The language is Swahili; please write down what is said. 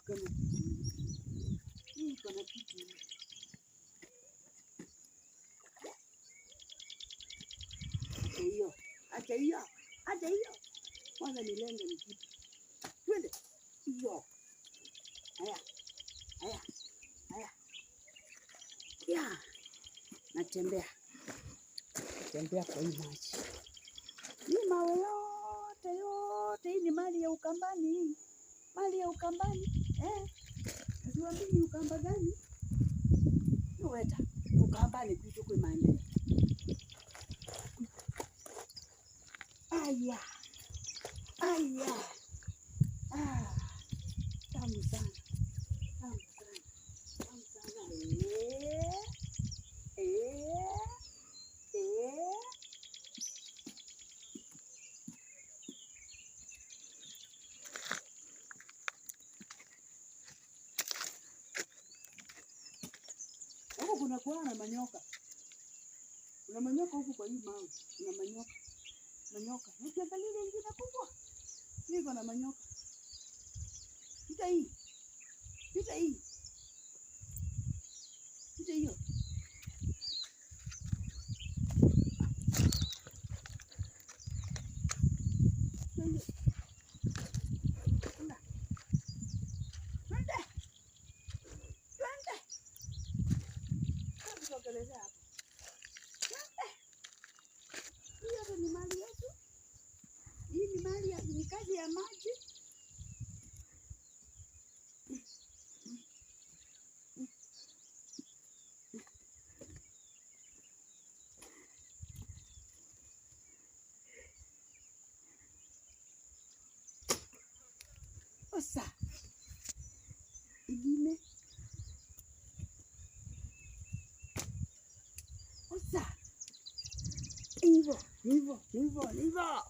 Iko na kitu. Hii iko na kitu. Acha hiyo. Acha hiyo. Acha hiyo. Kwanza nilenge ni kitu. Twende. Hiyo. Haya. Haya. Haya. Ya. Natembea. Natembea kwa hii maji. Hii mawe yote yote, hii ni mali ya Ukambani hii. Mali ya Ukambani. Eh. Siwaambii ni Ukamba gani? Niweta. Ukambani kwitu kwi maendeleo. Aya. Aya. Ah. Tamu sana. Tamu sana. Tamu sana. Eh. Eh. Eh. Huku kuna kuwa na manyoka. Kuna manyoka huku kwa hii mawe. Kuna manyoka. Manyoka. Ukiangalia ile ingine kubwa. Hii iko na manyoka. Pita hii. Pita hii. Pita hiyo. Twende. Twende. Twende. Twende. Tutokelezea hapo. Twende. Hii yote ni mali yetu. Hii ni mali ya, ni kazi ya maji. Osa. Ingine. Osa. Hivyo, hivyo, hivyo, hivyo.